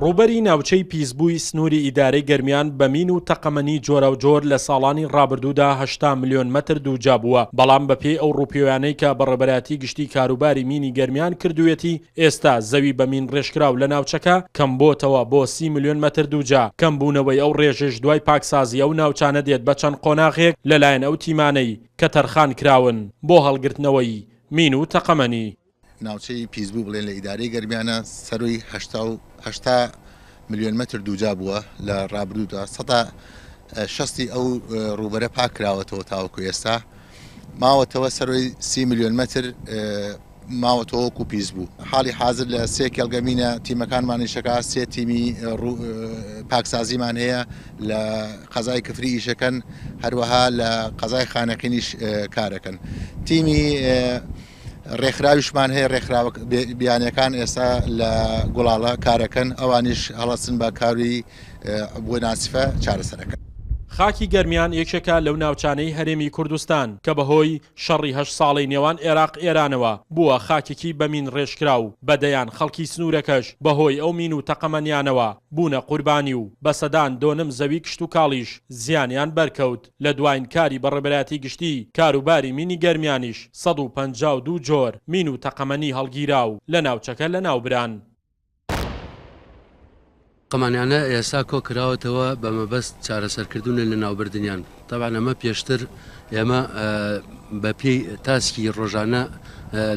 ڕووبەری ناوچەی پیسبووی سنووری ئیدارەی گەرمیان بە مین و تەقەمەنی جۆراوجۆر لە ساڵانی ڕابردوودا 80 ملیۆن مەتر دووجا بووە، بەڵام بەپێی ئەو ڕووپێویانەی کە بەڕێوەبەرایەتی گشتی کاروباری مینی گەرمیان کردوویەتی، ئێستا زەوی بە مین ڕێژکراو لە ناوچەکە کەمبۆتەوە بۆ 30 ملیۆن مەتر دووجا، کەمبوونەوەی ئەو ڕێژەیش دوای پاکسازی ئەو ناوچانە دێت بە چەند قۆناغێک لەلایەن ئەو تیمانەی کە تەرخانکراون بۆ هەڵگرتنەوەی مین و تەقەمەنی. ناوچەی پیسبوو بڵێن لە ئیدارەی گەرمیانە سەرووی 80 ملیۆن مەتر دووجا بووە لە ڕابردوودا سەدا شەستی ئەو ڕووبەرە پاک کراوەتەوە تاوەکو ئێستا ماوەتەوە سەرووی سی ملیۆن مەتر ماوەتەوە وەکو پیس بوو حاڵی حاضر لە سێ کێڵگە مینە تیمەکانمان ئیشەکە سێ تیمی پاکسازیمان هەیە لە قەزای کفری ئیشەکەن هەروەها لە قەزای خانەقینیش کارەکەن تیمی ڕێکخراویشمان هەیە ڕێکخراوە بیانەکان ئێستا لە گوڵاڵە کارەکەن ئەوانیش هەڵەسن بە کاری بۆ ناسفە چارەسەرەکەن. خاکی گەرمیان یەکێکە لەو ناوچانەی هەرێمی کوردستان کە بەهۆی شەڕی هەشت ساڵەی نێوان ئێراق ئێرانەوە بووە خاکێکی بە مین ڕێژکراو، بە دەیان خەڵکی سنوورەکەش بەهۆی ئەو مین و تەقەمەنیانەوە بوونە قوربانی و بە سەدان دۆنم زەوی کشتوکاڵیش زیانیان بەرکەوت. لە دواین کاری بەڕێبەرایەتی گشتی کاروباری مینی گەرمیانیش 152 جۆر مین و تەقەمەنی هەڵگیراو لە ناوچەکە لەناوبران. قەمانیانە ئێستا کۆکراوەتەوە بە مەبەست چارەسەرکردن و لەناوبردنیان، تەبعەن ئەمە پێشتر ئێمە بە پێی تاسکی ڕۆژانە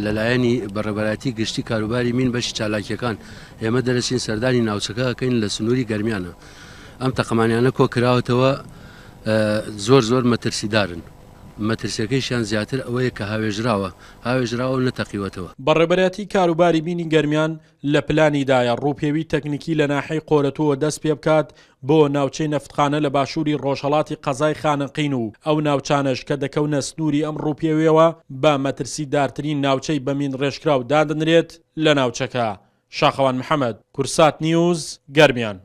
لەلایەنی بەڕێوەبەرایەتی گشتی کاروباری مین بەشی چالاکیەکان ئێمە دەرەچین سەردانی ناوچەکە ئەکەین لە سنووری گەرمیانە ئەم تەقەمانیانە کۆکراوەتەوە زۆر زۆر مەترسیدارن مەترسیەکەیشیان زیاتر ئەوەیە کە هاوێژراوە هاوێژراوە و نەتەقیوەتەوە. بەڕێوەبەرایەتی کاروباری مینی گەرمیان لە پلانیدایە ڕووپێوی تەکنیکی لە ناحیەی قۆرەتووەوە دەست پێبکات بۆ ناوچەی نەفتخانە لە باشووری ڕۆژهەڵاتی قەزای خانەقین و ئەو ناوچانەش کە دەکەونە سنووری ئەم ڕووپێویەوە بە مەترسیدارترین ناوچەی بە مینڕێژکراو دادەنرێت لە ناوچەکە. شاخەوان محەمەد، کورسات نیوز، گەرمیان.